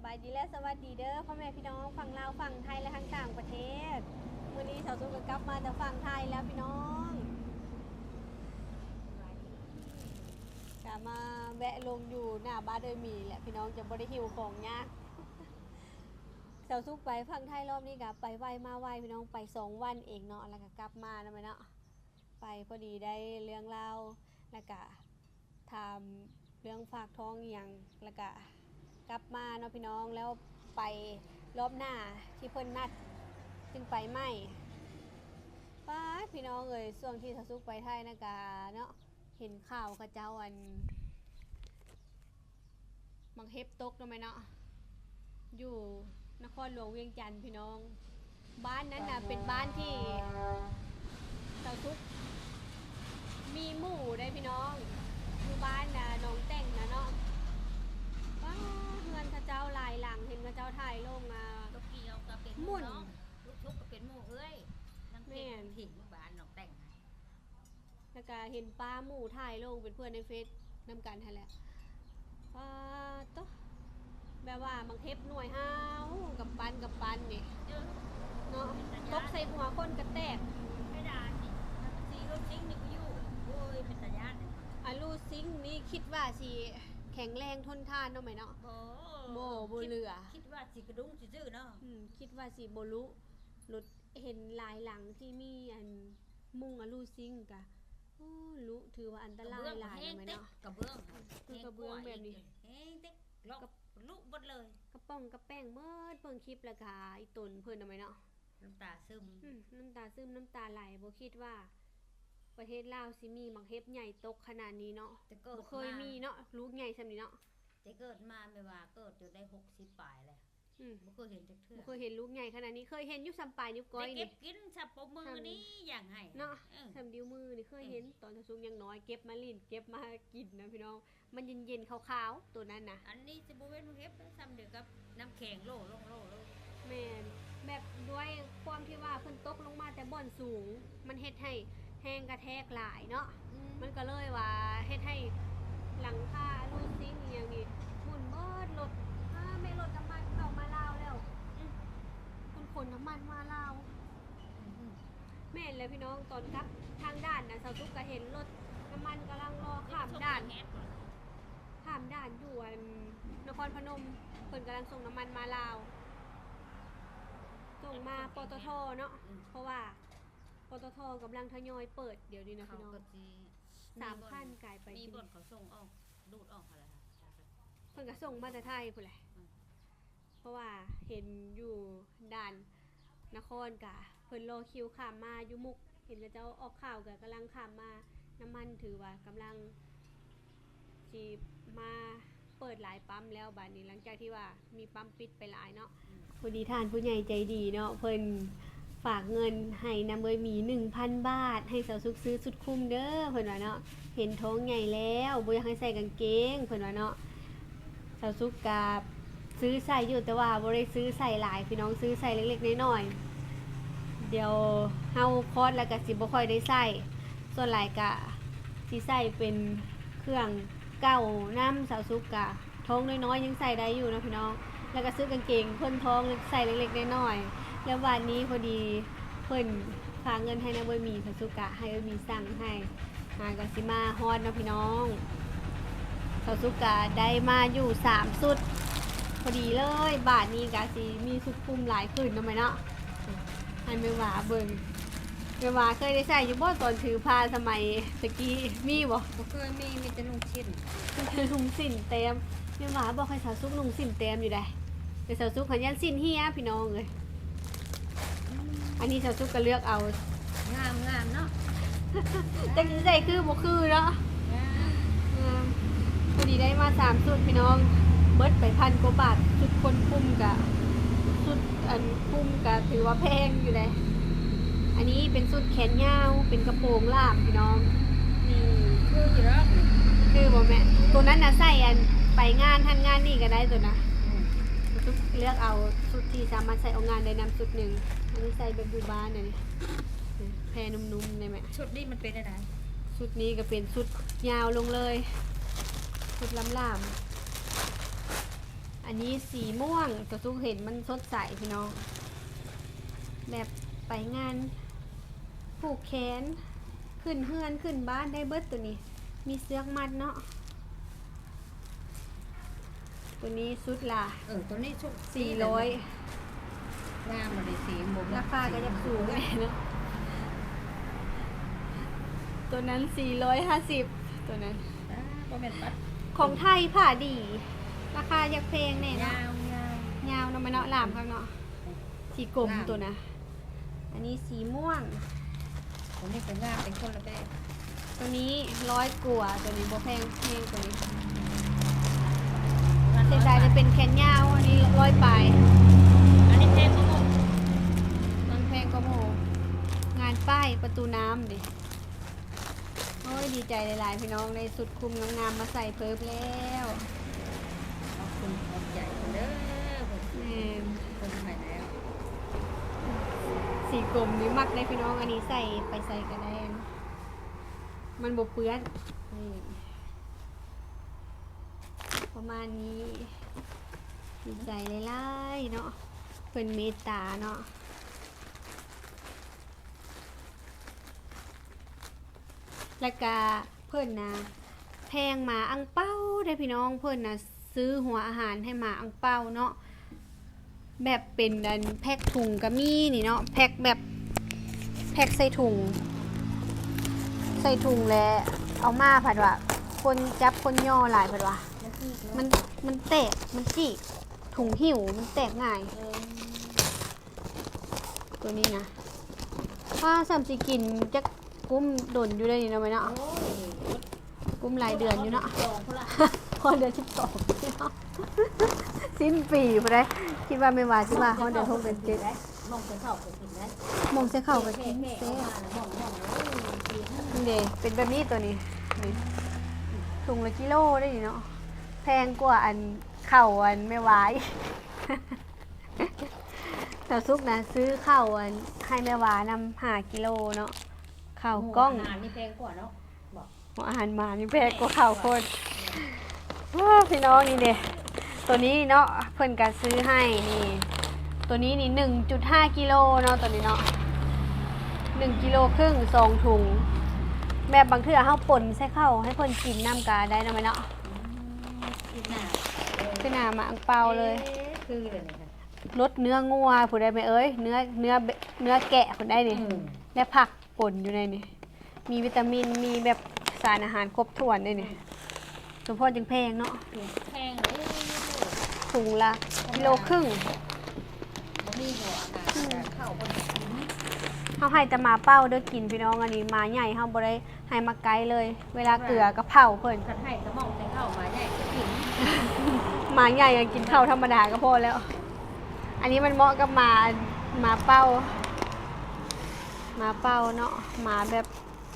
ສະບາຍດີ ແລະ ສະຫວັດດີເດີ ພໍ່ແມ່ພີ່ນ້ອງຝັ່ງລາວ ຝັ່ງໄທ ແລະ ທາງຕ່າງປະເທດ. ມື້ນີ້ສາວສຸກກໍກັບມາຈາກຝັ່ງໄທແລ້ວພີ່ນ້ອງ ກະມາແວະລົງຢູ່ໜ້າບ້ານເອື້ອຍໝີແຫຼະພີ່ນ້ອງ ຈະບໍ່ໄດ້ຫິ້ວຂອງຍາກ. ສາວສຸກໄປຝັ່ງໄທລອບນີ້ກະໄປໄວມາໄວພີ່ນ້ອງ ໄປສອງວັນເອງເນາະ ແລ້ວກະກັບມານຳແມ່ເນາະ. ໄປພໍດີໄດ້ເລື່ອງລາວ ແລ້ວກະຖາມເລື່ອງຝາກທ້ອງອີ່ຫຍັງ ແລ້ວກະກັບມາເນາະພີ່ນ້ອງ. ແລ້ວໄປລອບໜ້າທີ່ເພິ່ນນັດຈຶ່ງໄປໃໝ່. ປາດ ພີ່ນ້ອງເອີຍ ຊ່ວງທີ່ສາວສຸກໄປໄທນະກະເນາະ ເຫັນຂ່າວເຂົາເຈົ້າ ອັນ ໝາກເຫັບຕົກເນາະແມ່ເນາະ ຢູ່ນະຄອນຫຼວງວຽງຈັນພີ່ນ້ອງ. ບ້ານນັ້ນນະເປັນບ້ານທີ່ສາວສຸກມີໝູ່ໄດ໋ພີ່ນ້ອງ ຢູ່ບ້ານນະໜອງແຕ່ງນະເນາະ. ປາດ ເຮືອນເຂົາເຈົ້າຫຼາຍຫຼັງ ເຫັນເຂົາເຈົ້າຖ່າຍລົງ ອ່າ ລູກກ່ຽວກໍເປັນໝູ່ນ້ອງ ລູກທຸກກໍເປັນໝູ່ເອື້ອຍ ນາງເພັງ ແມ່ນ ເພັງ ບ້ານໜອງແຕ່ງ. ແລ້ວກະເຫັນປ້າໝູ່ຖ່າຍລົງເປັນເພື່ອນໃນເຟສນຳກັນຫັ້ນແຫຼະ. ປາດໂທ້ ແບບວ່າໝາກເຫັບໜ່ວຍຫາວກຳປັນກຳປັນນີ້ ເອີ ເນາະ ເປັນຕາຢ້ານ ຕົກໃສ່ຫົວຄົນກະແຕກ ເພດານນີ້ ຊີໂລຊິງນີ້ກໍຢູ່ ໂອ້ຍ ເປັນຕາຢ້ານ. ອາລູຊິງນີ້ຄິດວ່າຊິແຂງແຮງທົນທານເນາະແມ່ເນາະ ບໍ່ ບໍ່ ບໍ່ເຫຼືອ ຄິດ ຄິດວ່າຊິກະດຸງຊື່ໆເນາະ ອືມ ຄິດວ່າຊິບໍ່ລຸ ລົດ ເຫັນຫຼາຍຫຼັງທີ່ມີອັນມຸງອາລູຊິງກະ ໂອ້ ລຸ ຖືວ່າອັນຕະລາຍຫຼາຍເນາະແມ່ເນາະ. ກະເບື້ອງ ກະເບື້ອງແບບນີ້ແຮງເຕັກ ລັອກ ລຸເບິດເລີຍ ກະປ່ອງກະແປ້ງເບິດ. ເບິ່ງຄລິບແລ້ວກະອີ່ຕົນເພິ່ນນະແມ່ເນາະ ນ້ຳຕາຊຶມ ອືມ ນ້ຳຕາຊຶມ ນ້ຳຕາໄຫຼ ບໍ່ຄິດວ່າປະເທດລາວຊິມີໝາກເຫັບໃຫຍ່ຕົກຂະໜາດນີ້ເນາະ ບໍ່ເຄີຍມີເນາະ ລູກໃຫຍ່ຊ່ຳນີ້ເນາະ. ແຕ່ເກີດມາແມ່ວ່າເກີດຈົນໄດ້ຫົກສິບປາຍແລ້ວ ອືມ ບໍ່ເຄີຍເຫັນຈັກເທື່ອ ບໍ່ເຄີຍເຫັນລູກໃຫຍ່ຂະໜາດນີ້ ເຄີຍເຫັນຢູ່ຊ່ຳປາຍນິ້ວກ້ອຍນີ້ ໄດ້ເກັບກິນຊ່ຳປົມມືນີ້ ຢ່າງໃຫ້ ເນາະ ຊ່ຳນິ້ວມືນີ້ເຄີຍເຫັນ ອືມ ຕອນສາວສຸກຍັງນ້ອຍ ເກັບມາຫຼິ້ນ ເກັບມາກິນນະພີ່ນ້ອງ ມັນເຢັນໆ ຂາວໆ ໂຕນັ້ນນະ. ອັນນີ້ຊິບໍ່ແມ່ນເຫັບ ຊ່ຳດຽວກັບນ້ຳແຂງໂຫຼລົງໂຫຼໂລ ແມ່ນ ແບບດ້ວຍຄວາມທີ່ວ່າເພິ່ນຕົກລົງມາແຕ່ບ່ອນສູງ ມັນເຮັດໃຫ້ແຮງກະແທກຫຼາຍເນາະ ອືມ ມັນກະເລີຍວ່າເຮັດໃຫ້ຫຼັງຄາອາລູຊິງອີ່ຫຍັງນີ້ໝຸ່ນເບິດ ລົດ ອ້າ ແມ່ນລົດນ້ຳມັນເຂົ້າມາລາວແລ້ວ ອືມ ເພິ່ນຂົນນ້ຳມັນມາລາວ ອືມ ແມ່ນແລ້ວພີ່ນ້ອງ ຕອນກັບທາງດ່ານນະ ສາວສຸກກະເຫັນລົດນ້ຳມັນກຳລັງລໍຂ້າມດ່ານ ຂ້າມດ່ານຢູ່ອັນນະຄອນພະນົມ ເພິ່ນກຳລັງສົ່ງນ້ຳມັນມາລາວ ສົ່ງມາ ປຕທ ເນາະ ອືມ ເພາະວ່າ ປຕທ ກຳລັງທະຍອຍເປີດດຽວນີ້ນະພີ່ນ້ອງ ສາມພັນກາຍໄປ ມີບ່ອນເຂົາສົ່ງອອກ ດູດອອກຫັ້ນແຫຼະ ເພິ່ນກະສົ່ງມາແຕ່ໄທພຸ້ນແຫຼະ ອືມ ເພາະວ່າເຫັນຢູ່ດ່ານນະຄອນກະເພິ່ນລໍຄິວຂ້າມມາ ຢູ່ມຸກເຫັນເຂົາເຈົ້າອອກຂ່າວກະກຳລັງຂ້າມມາ ນ້ຳມັນຖືວ່າກຳລັງຊິມາເປີດຫຼາຍປ້ຳແລ້ວ ບາດນີ້ຫຼັງຈາກທີ່ວ່າມີປ້ຳປິດໄປຫຼາຍເນາະ ອືມ ພໍດີທ່ານຜູ້ໃຫຍ່ໃຈດີເນາະ ເພິ່ນຝາກເງິນໃຫ້ນຳເອື້ອຍໝີໜຶ່ງພັນບາດ ໃຫ້ສາວສຸກຊື້ຊຸດຄຸມເດີ ເພິ່ນວ່າເນາະ ເຫັນທ້ອງໃຫຍ່ແລ້ວ ບໍ່ຢາກໃຫ້ໃສ່ກາງເກງ ເພິ່ນວ່າເນາະ. ສາວສຸກກະຊື້ໃສ່ຢູ່ ແຕ່ວ່າບໍ່ໄດ້ຊື້ໃສ່ຫຼາຍພີ່ນ້ອງ ຊື້ໃສ່ເລັກໆນ້ອຍໆ ດຽວເຮົາຄອດແລ້ວກະຊິບໍ່ຄ່ອຍໄດ້ໃສ່ ສ່ວນຫຼາຍກະຊິໃສ່ເປັນເຄື່ອງເກົ່ານຳ ສາວສຸກກະທ້ອງນ້ອຍໆຍັງໃສ່ໄດ້ຢູ່ເນາະພີ່ນ້ອງ ແລ້ວກະຊື້ກາງເກງເພິ່ນທ້ອງໃສ່ເລັກໆນ້ອຍໆ ແລ້ວບາດນີ້ພໍດີເພິ່ນຝາກເງິນໃຫ້ນຳເອື້ອຍໝີ ສາວສຸກກະໃຫ້ເອື້ອຍໝີສັ່ງໃຫ້ ຫາກະຊິມາຮອດເນາະພີ່ນ້ອງ ສາວສຸກກະໄດ້ມາຢູ່ສາມຊຸດພໍດີເລີຍ ບາດນີ້ກະຊິມີຊຸດຄຸມຫຼາຍຂຶ້ນເນາະແມ່ເນາະ ໃຫ້ແມ່ຫວາເບິ່ງ ແມ່ຫວາເຄີຍໄດ້ໃສ່ຢູ່ບໍ່ ຕອນຖືພາສະໄໝຕະກີ້ ມີບໍ່? ບໍ່ເຄີຍມີ ມີແຕ່ນຸ່ງສິ້ນ ນຸ່ງສິ້ນແຕ້ມ ແມ່ຫວາບອກໃຫ້ສາວສຸກນຸ່ງສິ້ນແຕ້ມຢູ່ໃດ ແຕ່ສາວສຸກຫັ້ນຢ້ານສິ້ນເຫ່ຍພີ່ນ້ອງເອີຍ. ອັນນີ້ສາວສຸກກໍເລືອກເອົາ ງາມໆເນາະ ຈັກຊິໃສ່ຄືບໍ່ຄືເນາະ ງາມ ງາມ ພໍດີໄດ້ມາສາມຊຸດພີ່ນ້ອງ ເບິດໄປພັນກວ່າບາດ ຊຸດຄົນຄຸມກະ ຊຸດອັນຄຸມກະຖືວ່າແພງຢູ່ເດ້. ອັນນີ້ເປັນຊຸດແຂນຍາວ ເປັນກະໂປງລ່າມພີ່ນ້ອງ ນີ້ຄືຢູ່ດອກ ຄືບໍ່ແມ່ນ ໂຕນັ້ນນະໃສ່ອັນໄປງານຫັ້ນງານນີ້ກໍໄດ້ໂຕນະ ອືມ ເລືອກເອົາຊຸດທີ່ສາມາດໃສ່ອອກງານໄດ້ນຳຊຸດໜຶ່ງ ອັນນີ້ໃສ່ແບບຢູ່ບ້ານອັນນີ້ ແຜ່ນຸ່ມໆໄດ້ແມ່ ຊຸດນີ້ມັນເປັນແນວໃດ? ຊຸດນີ້ກໍເປັນຊຸດຍາວລົງເລີຍ ຊຸດລ່າມໆ. ອັນນີ້ສີມ່ວງ ສາວສຸກເຫັນມັນສົດໃສພີ່ນ້ອງ ແບບໄປງານຜູກແຂນ ຂຶ້ນເຮືອນຂຶ້ນບ້ານໄດ້ເບິດໂຕນີ້ ມີເຊືອກມັດເນາະ. ໂຕນີ້ຊຸດລະ ເອີ ໂຕນີ້ຊຸດ ສີ່ຮ້ອຍ ງາມເດ ສີບໍ່ ລາຄາກໍຢາກສູງແດ່ເນາະ. ໂຕນັ້ນສີ່ຮ້ອຍຫ້າສິບ ໂຕນັ້ນ ອ່າ ບໍ່ແມ່ນປັດ ຂອງໄທຜ້າດີ ລາຄາຢາກແພງແດ່ເນາະ. ຍາວ ຍາວ ຍາວເນາະ ແມ່ນເນາະ ຫຼາມຄັກເນາະ ອືມ ສີກົມ ຫຼາມ ໂຕນະ. ອັນນີ້ສີມ່ວງ ໂຕນີ້ກໍງາມ ເປັນຄົນລະແບບ. ໂຕນີ້ຮ້ອຍກວ່າ ໂຕນີ້ບໍ່ແພງແຮງ ໂຕນີ້ ເສຍດາຍຈະເປັນແຂນຍາວ. ອັນນີ້ຮ້ອຍປາຍ ອັນນີ້ແພງກວ່າໝູ່ ມັນແພງກວ່າໝູ່. ງານປ້າຍປະຕູນ້ຳເດ. ໂອ້ຍ ດີໃຈຫຼາຍໆ ພີ່ນ້ອງ ໄດ້ຊຸດຄຸມງາມໆ ມາໃສ່ເພີ່ມແລ້ວ. ຂອບຄຸນຂອບໃຈເພິ່ນເດີ ແມ່ນ ເພິ່ນໃຫ້ແລ້ວ. ສີກົມນີ້ມັກເດ້ພີ່ນ້ອງ ອັນນີ້ໃສ່ໄປໃສກໍໄດ້ ມັນບໍ່ເປື້ອນ. ນີ້ ປະມານນີ້ ດີໃຈຫຼາຍໆ ເນາະ ເພິ່ນເມດຕາເນາະ. ແລ້ວກະເພິ່ນນະແພງໝາອັ່ງເປົາເດ້ພີ່ນ້ອງ ເພິ່ນນະຊື້ຫົວອາຫານໃຫ້ໝາອັ່ງເປົາເນາະ ແບບເປັນອັນແພັກຖົງກໍມີນີ້ເນາະ ແພັກແບບ ແພັກໃສ່ຖົງ ໃສ່ຖົງແລ້ວເອົາມາ ເພິ່ນວ່າຄົນຈັບຄົນຍໍຫຼາຍ ເພິ່ນວ່າ ມັນ ມັນແຕກ ມັນຈີກ ຖົງຫິ້ວມັນແຕກງ່າຍ. ໂຕນີ້ນະ ປ້າ ສ່ຳຊິກິນຈັກກຸ້ມດົນຢູ່ໄດ໋ນີ້ເນາະແມ່ເນາະ. ໂອ້ຍ ກຸ້ມຫຼາຍເດືອນຢູ່ເນາະ ຮອດເດືອນສິບສອງພີ່ນ້ອງ ສິ້ນປີພຸ້ນໃດ໋. ຄິດວ່າແມ່ວ່າຊິວ່າຮອດເດືອນຫົກເດືອນເຈັດ ໝ່ອງໃສ່ເຂົ້າກໍກິນໄດ້ ໝ່ອງໃສ່ເຂົ້າກໍກິນແຊບ. ນີ້ເດ ເປັນແບບນີ້ໂຕນີ້ ນີ້ ຖົງລະກິໂລໄດ໋ນີ້ເນາະ ແພງກວ່າອັນເຂົ້າອັນແມ່ວ່າອີກ. ສາວສຸກນະຊື້ເຂົ້າອັນໃຫ້ແມ່ວານຳຫ້າກິໂລເນາະ ເຂົ້າກ່ອງ. ອາຫານນີ້ແພງກວ່າເນາະ ບໍ່ ອາຫານໝານີ້ແພງກວ່າເຂົ້າໂພດ. ໂອ້ ພີ່ນ້ອງ ນີ້ເດ້ ໂຕນີ້ເນາະ ເພິ່ນກະຊື້ໃຫ້ນີ້ ໂຕນີ້ນີ້ໜຶ່ງຈຸດຫ້າກິໂລເນາະ ໂຕນີ້ເນາະ ໜຶ່ງກິໂລເຄິ່ງ ສອງຖົງ ແບບບາງເທື່ອເຮົາປົນໃສ່ເຂົ້າໃຫ້ເພິ່ນກິນນຳກະໄດ້ເນາະແມ່ເນາະ. ອືມ ຄືໜ້າ ຄືໜ້າໝາກອັ່ງເປົາເລີຍ ເອີ ຄືເລີຍນີ້ ລົດເນື້ອງົວພຸ້ນໃດ໋ແມ່ເອີຍ ເນື້ອ ເນື້ອ ເນື້ອແກະພຸ້ນໃດ໋ນີ້ ອືມ ແລະ ຜັກປົນຢູ່ໃນນີ້ ມີວິຕາມິນ ມີແບບສານອາຫານຄົບຖ້ວນໃດ໋ນີ້ ສົມພໍຈຶ່ງແພງເນາະ ແພງເດ້ ຖົງລະກິໂລເຄິ່ງ ບໍ່ມີຫົວອາຫານ ອືມ ເຂົ້າບໍ່ໄດ້ກິນ ເຮົາໃຫ້ແຕ່ໝາເປົ້າເດີກິນ ພີ່ນ້ອງ ອັນນີ້ໝາໃຫຍ່ເຮົາບໍ່ໄດ້ ໃຫ້ມາໄກເລີຍ ເວລາເກືອກໍເຜົາເພິ່ນ ຄັນໃຫ້ສະໝອງໃສ່ເຂົ້າ ໝາໃຫຍ່ກໍກິນ ໝາໃຫຍ່ກໍກິນເຂົ້າທຳມະດາກໍພໍແລ້ວ. ອັນນີ້ມັນເໝາະກັບໝາ ໝາເປົ້າ ໝາເປົ້າເນາະ ໝາແບບ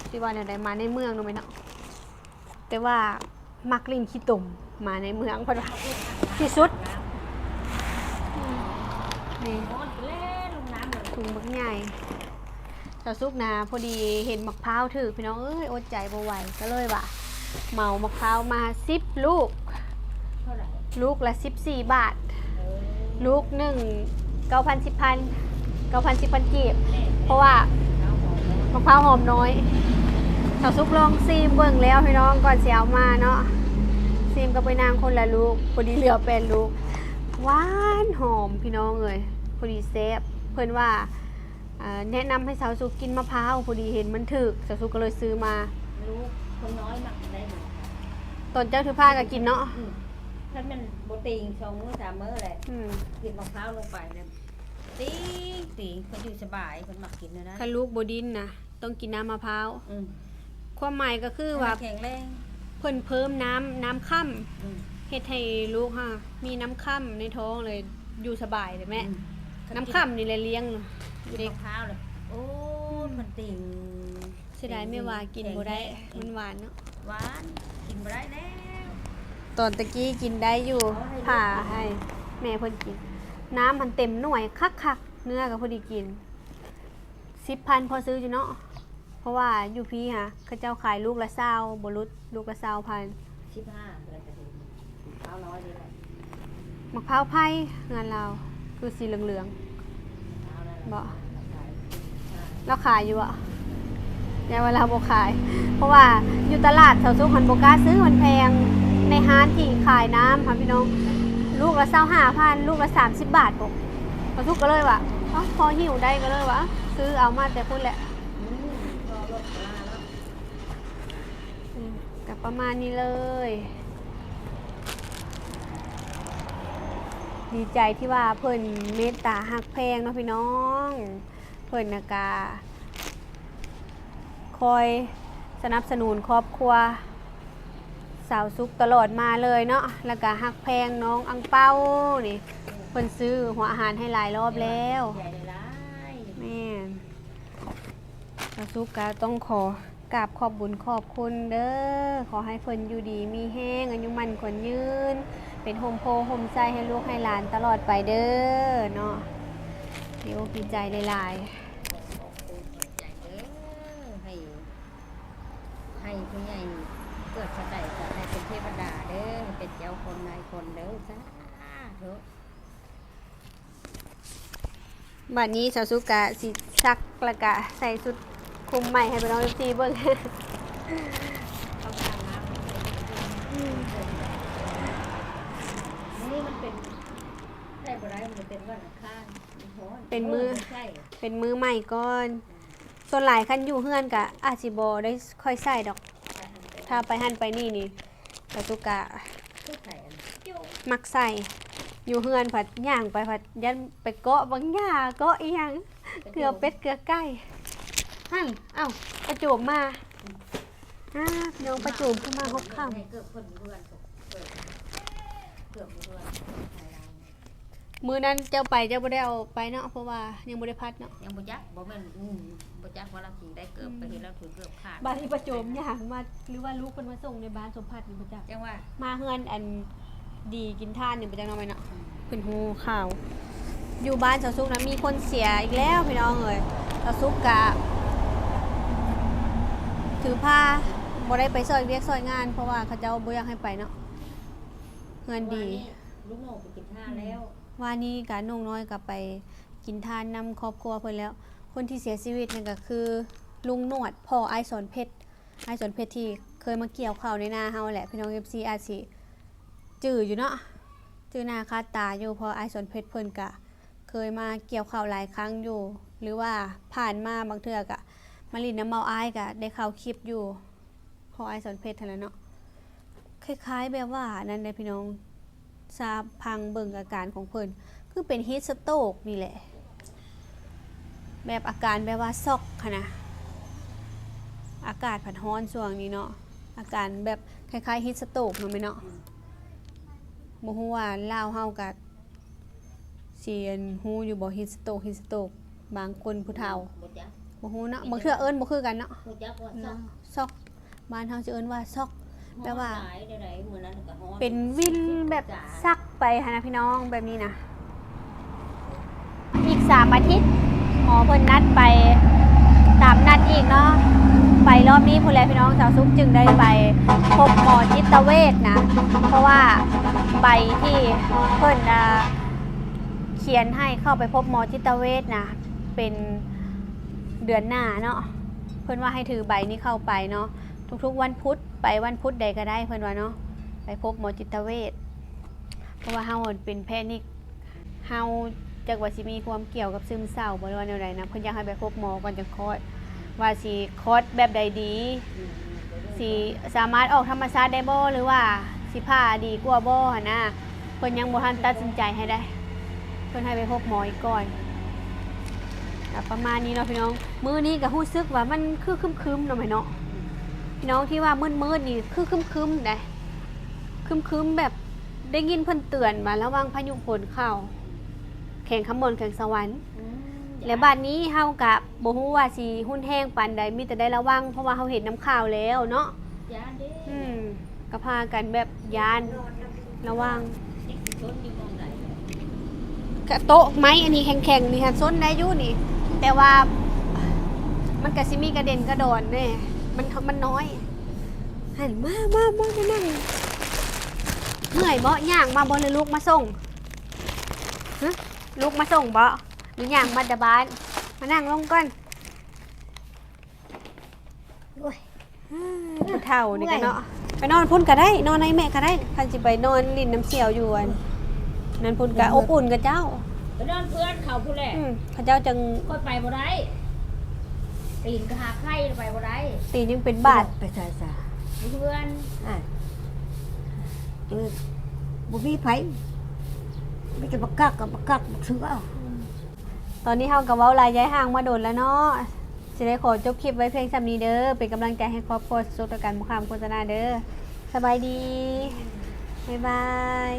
ຊິວ່າແນວໃດ ໝາໃນເມືອງເນາະແມ່ເນາະ ແຕ່ວ່າມັກຫຼິ້ນຂີ້ຕົມ ໝາໃນເມືອງເພິ່ນວ່າທີ່ສຸດ. ນີ້ ໂອ້ຍ ແລ່ນລົງນ້ຳເລີຍ ຖົງບັກໃຫຍ່. ສາວສຸກນະ ພໍດີເຫັນໝາກພ້າວຖືກ ພີ່ນ້ອງເອີຍ ອົດໃຈບໍ່ໄຫວ ກໍເລີຍວ່າເໝົາໝາກພ້າວມາສິບລູກ ເທົ່າໃດ? ລູກລະສິບສີ່ບາດ ເອີ ລູກໜຶ່ງ ເກົ້າພັນ ສິບພັນ ເກົ້າພັນ ສິບພັນກີບ ເພາະວ່າໝາກພ້າວຫອມນ້ອຍ. ສາວສຸກລອງຊີມເບິ່ງແລ້ວ ພີ່ນ້ອງ ກ່ອນຊິເອົາມາເນາະ ຊີມກັບເອື້ອຍນາງຄົນລະລູກ ພໍດີເຫຼືອແປດລູກ ຫວານຫອມ ພີ່ນ້ອງເອີຍ ພໍດີແຊບ ເພິ່ນວ່າ ອ່າ ແນະນຳໃຫ້ສາວສຸກກິນມະພ້າວ ພໍດີເຫັນມັນຖືກ ສາວສຸກກໍເລີຍຊື້ມາ. ລູກຄົນນ້ອຍມັກໄດ້ບໍ່? ຕອນເຈົ້າຖືພາກໍກິນເນາະ ອືມ ຄັນແມ່ນບໍ່ຕີງສອງມື້ສາມມື້ແຫຼະ ອືມ ກິນມະພ້າວລົງໄປແລ້ວຕີງໆ ເພິ່ນຢູ່ສະບາຍ ເພິ່ນມັກກິນແນວນັ້ນ. ຄັນລູກບໍ່ດີ້ນນະ ຕ້ອງກິນນ້ຳມະພ້າວ ອືມ ຄວາມໝາຍກໍຄືວ່າ ໃຫ້ມັນແຂງແຮງ ເພິ່ນເພີ່ມນ້ຳ ນ້ຳຄ້ຳ ອືມ ເຮັດໃຫ້ລູກຫັ້ນມີນ້ຳຄ້ຳໃນທ້ອງເລີຍ ຢູ່ສະບາຍເດ້ແມ່ ອືມ ນ້ຳຄ້ຳນີ້ແຫຼະລ້ຽງເດັກ. ກິນມະພ້າວລະ ໂອ້ ອືມ ເພິ່ນຕີງ ເສຍດາຍແມ່ວ່າກິນບໍ່ໄດ້ ແຂງແຮງ ມັນຫວານເນາະ ຫວານ ກິນບໍ່ໄດ້ແລ້ວ. ຕອນຕະກີ້ກິນໄດ້ຢູ່ ເອົາໃຫ້ ຜ່າໃຫ້ແມ່ເພິ່ນກິນ ນ້ຳມັນເຕັມໜ່ວຍຄັກໆ ເນື້ອກໍພໍດີກິນ. ສິບພັນພໍຊື້ຢູ່ເນາະ ເພາະວ່າຢູ່ພີ້ຫາ ເຂົາເຈົ້າຂາຍລູກລະຊາວ ບໍ່ຫຼຸດ ລູກລະຊາວພັນ ສິບຫ້າ ເດືອນກະເດັນ ເອົານ້ອຍເດ້ ເອົາ ໝາກພ້າວໄຜ່ເຮືອນລາວ ຄືສີເຫຼືອງໆ ບໍ່? ລາວຂາຍຢູ່ບໍ່? ແຕ່ວ່າລາວບໍ່ຂາຍ ເພາະວ່າຢູ່ຕະຫຼາດສາວສຸກຫັ້ນບໍ່ກ້າຊື້ ມັນແພງ ໃນຮ້ານທີ່ຂາຍນ້ຳຫັ້ນພີ່ນ້ອງ ລູກລະຊາວຫ້າພັນ ລູກລະສາມສິບບາດພຸ້ນ. ສາວສຸກກໍເລີຍວ່າ ເອົ້າ ພໍຫິ້ວໄດ້ ກໍເລີຍວ່າ ຊື້ເອົາມາແຕ່ພຸ້ນແຫຼະ. ອືມ ກໍປະມານນີ້ເລີຍ. ດີໃຈທີ່ວ່າເພິ່ນເມດຕາຮັກແພງເນາະພີ່ນ້ອງ. ເພິ່ນນະກະຄອຍສະໜັບສະໜູນຄອບຄົວສາວສຸກຕະຫຼອດມາເລີຍເນາະ ແລ້ວກະຮັກແພງນ້ອງອັງເປົານີ້ ເພິ່ນຊື້ຫົວອາຫານໃຫ້ຫຼາຍລອບແລ້ວ. ແມ່ນ ສາວສຸກກະຕ້ອງຂໍ ກາບຂອບບຸນຂອບຄຸນເດີ້ ຂໍໃຫ້ເພິ່ນຢູ່ດີມີແຮງ ອາຍຸໝັ້ນຂວັນຍືນ ເປັນຮົ່ມໂພຮົ່ມໄຊໃຫ້ລູກໃຫ້ຫຼານຕະຫຼອດໄປເດີ້ເນາະ. ດີອົກດີໃຈຫຼາຍໆ ໃຫ້ ໃຫ້ຜູ້ໃຫຍ່ເກີດຊາດໃດກໍໃຫ້ເປັນເທວະດາເດີ້ ໃຫ້ເປັນເຈົ້າຄົນນາຍຄົນເດີ້ ສາທຸ. ບາດນີ້ສາວສຸກກະຊິຊັກ ແລ້ວກະໃສ່ຊຸດຄຸມໃໝ່ໃຫ້ພີ່ນ້ອງເອັຟຊີເບິ່ງ. ມື້ນີ້ມັນເປັນ ໃສ່ບໍ່ໄດ້ ມັນເປັນວັນອັງຄານ ມັນຮ້ອນ ເປັນມື້ ເອີ ໃສ່ ເປັນມື້ໃໝ່ກ່ອນ. ສ່ວນຫຼາຍຄັນຢູ່ເຮືອນກະອາດຊິບໍ່ໄດ້ຄ່ອຍໃສ່ດອກ ຖ້າໄປຫັ້ນໄປນີ້ນີ້ ປາຕຸກະ ຄືໃຜອັນ ມັກໃສ່ ຢູ່ເຮືອນພັດຍ່າງໄປພັດຢ້ານໄປເກາະບັງຫຍ້າ ເກາະອີ່ຫຍັງ ເກືອເປັດເກືອໄກ່ ຫັ້ນ ເອົ້າ ປາໂຈມມາ ອືມ ອ້າ ພີ່ນ້ອງ ປາໂຈມຄືມາຫົກຄ່ຳ ເກືອບເພິ່ນເຮືອນ ເກືອບເຮືອນ ມື້ນັ້ນເຈົ້າໄປ ເຈົ້າບໍ່ໄດ້ເອົາໄປເນາະ ເພາະວ່າຍັງບໍ່ໄດ້ພັດເນາະ ຍັງບໍ່ຈັກ ບໍ່ແມ່ນ ອືມ ບໍ່ຈັກວ່າລາວຊິໄດ້ເກີບ ອືມ ໄປເຫັນລາວຖືເກີບຂາດ ບາດນີ້ປາໂຈມຍ່າງມາ ຫຼືວ່າລູກເພິ່ນມາສົ່ງໃນບ້ານສົມພັດນີ້ບໍ່ຈັກ ຈັ່ງວ່າ ມາເຮືອນອັນດີກິນທານນີ້ບໍ່ຈັກເນາະ ແມ່ນເນາະ ອືມ ເພິ່ນຮູ້ຂ່າວ ຢູ່ບ້ານສາວສຸກນະມີຄົນເສຍອີກແລ້ວພີ່ນ້ອງເອີຍ ສາວສຸກກະຖືພາບໍ່ໄດ້ໄປຊ່ອຍວຽກຊ່ອຍງານ ເພາະວ່າເຂົາເຈົ້າບໍ່ຢາກໃຫ້ໄປເນາະ ເຮືອນດີ ລູກນ້ອງໄປກິນທານແລ້ວ ອືມ ວານນີ້ກະນ້ອງນ້ອຍກະໄປກິນທານນຳຄອບຄົວເພິ່ນແລ້ວ ຄົນທີ່ເສຍຊີວິດນັ້ນກະຄືລຸງໜວດ ພໍ່ອ້າຍສອນເພັດ ອ້າຍສອນເພັດທີ່ເຄີຍມາກ່ຽວເຂົ້າໃນນາເຮົາແຫຼະ ພີ່ນ້ອງເອັຟຊີອາດຊິຈື່ຢູ່ເນາະ ຈື່ໜ້າຄາດຕາຢູ່ ເພາະອ້າຍສອນເພັດເພິ່ນກະເຄີຍມາກ່ຽວເຂົ້າຫຼາຍຄັ້ງຢູ່ ຫຼືວ່າຜ່ານມາບາງເທື່ອກະມາຫຼິ້ນນຳເບົາອ້າຍກະໄດ້ເຂົ້າຄລິບຢູ່ ພໍ່ອ້າຍສອນເພັດຫັ້ນແຫຼະເນາະ ຄ້າຍໆແບບວ່າອັນນັ້ນເດ້ພີ່ນ້ອງ ຊາຟັງເບິ່ງອາການຂອງເພິ່ນ ຄືເປັນຮີດສະໂຕກນີ້ແຫຼະ ແບບອາການແບບວ່າຊັອກຫັ້ນນະ ອາກາດພັດຮ້ອນຊ່ວງນີ້ເນາະ ອາການແບບຄ້າຍໆຮີດສະໂຕກເນາະແມ່ເນາະ ອືມ ບໍ່ຮູ້ວ່າລາວເຮົາກະ ຊິອັນຮູ້ຢູ່ບໍ່ ຮີດສະໂຕກ ຮີດສະໂຕກ ບາງຄົນຜູ້ເຖົ້າ ບໍ່ຈັກ ບໍ່ຮູ້ເນາະ ບາງເທື່ອເອີ້ນບໍ່ຄືກັນເນາະ ບໍ່ຈັກວ່າຊັອກ ຊັອກ ບ້ານເຮົາຊິເອີ້ນວ່າຊັອກ ແປວ່າ ຮ້ອນຫຼາຍໃດໆ ມື້ນັ້ນກະຮ້ອນ ເປັນວິນແບບຊັກໄປຫັ້ນນະພີ່ນ້ອງ ແບບນີ້ນະ ອີກສາມອາທິດ ໝໍເພິ່ນນັດໄປຕາມນັດອີກເນາະ ໄປລອບນີ້ພຸ້ນແຫຼະພີ່ນ້ອງ ສາວສຸກຈຶ່ງໄດ້ໄປພົບໝໍຈິດຕະເວດນະ ເພາະວ່າໃບທີ່ເພິ່ນ ອ່າ ຂຽນໃຫ້ເຂົ້າໄປພົບໝໍຈິດຕະເວດນະ ເປັນເດືອນໜ້າເນາະ ເພິ່ນວ່າໃຫ້ຖືໃບນີ້ເຂົ້າໄປເນາະ ທຸກໆວັນພຸດ ໄປວັນພຸດໃດກະໄດ້ ເພິ່ນວ່າເນາະ ໄປພົບໝໍຈິດຕະເວດ ເພາະວ່າເຮົາເປັນແພນິກ ເຮົາຈັກວ່າຊິມີຄວາມກ່ຽວກັບຊຶມເສົ້າບໍ່ ຫຼືວ່າແນວໃດນະ ເພິ່ນຢາກໃຫ້ໄປພົບໝໍກ່ອນຈັ່ງຄອດ ວ່າຊິຄອດແບບໃດດີ ຊິສາມາດອອກທຳມະຊາດໄດ້ບໍ່ ຫຼືວ່າຊິຜ່າດີກວ່າບໍ່ຫັ້ນນະ ເພິ່ນຍັງບໍ່ທັນຕັດສິນໃຈໃຫ້ໄດ້ ເພິ່ນໃຫ້ໄປພົບໝໍອີກກ່ອນ ກະປະມານນີ້ເນາະພີ່ນ້ອງ ມື້ນີ້ກະຮູ້ສຶກວ່າມັນຄືຄຶມໆເນາະແມ່ເນາະ ພີ່ນ້ອງ ທີ່ວ່າມືດໆນີ້ຄືຄຶມໆເດ້ ຄຶມໆແບບ ໄດ້ຍິນເພິ່ນເຕືອນວ່າລະວັງພາຍຸຝົນເຂົ້າ ແຂວງຄຳມ່ວນ ແຂວງສະຫວັນ ອືມ ແລະບາດນີ້ເຮົາກະບໍ່ຮູ້ວ່າຊິຮຸນແຮງປານໃດ ມີແຕ່ໄດ້ລະວັງ ເພາະວ່າເຮົາເຫັນນຳຂ່າວແລ້ວເນາະ ຢ້ານເດ້ ອືມ ກະພາກັນແບບຢ້ານ ລະວັງ ຈັກຊິຊົນຢູ່ໝ່ອງໃດ ກະໂຕະໄມ້ອັນນີ້ແຂງໆນີ້ຫັ້ນຊົນໄດ້ຢູ່ນີ້ ແຕ່ວ່າມັນກະຊິມີກະເດັນກະດອນແດ່ ມັນ ມັນນ້ອຍ ຫັ້ນ ມາ ມາ ມາ ມານັ່ງ ເມື່ອຍບໍ່? ຍ່າງມາບໍ່ ຫຼືລູກມາສົ່ງ? ລູກມາສົ່ງບໍ່ ຫຼືຍ່າງມາແຕ່ບ້ານ? ມານັ່ງລົງກ່ອນ. ໂອ້ຍ ອາ ຜູ້ເຖົ້ານີ້ກະເນາະ ເມື່ອຍ ໄປນອນພຸ້ນກະໄດ້ ນອນໃນແມ່ກະໄດ້. ຄັນຊິໄປນອນຫຼິ້ນນຳສ່ຽວຢູ່ອັນນັ້ນພຸ້ນກະອົບອຸ່ນກະເຈົ້າ. ໄປນອນເພື່ອນເຂົາພຸ້ນແຫຼະ. ອືມ ເຂົາເຈົ້າຈັ່ງ ຂ້ອຍໄປບໍ່ໄດ້ ຕີນກະຫາໄຂ້ ໄປບໍ່ໄດ້. ຕີນຍັງເປັນບາດ. ໄປໃສຊະ? ຢູ່ເຮືອນ. ອ້າຍ ເອີ ບໍ່ມີໃຜ ມີແຕ່ບັກກັກກັບບັກກັກບັກເສືອ. ຕອນນີ້ເຮົາກະເວົ້າຫຼາຍຢາຍຫ່າງມາດົນແລ້ວເນາະ. ຊິໄດ້ຂໍຈົບຄລິບໄວ້ພຽງສ່ຳນີ້ເດີ. ເປັນກຳລັງໃຈໃຫ້ຄອບຄົວສຸກໆ ແລ້ວກັນ ບໍ່ຂ້າມໂຄສະນາເດີ. ສະບາຍດີ. ບາຍບາຍ.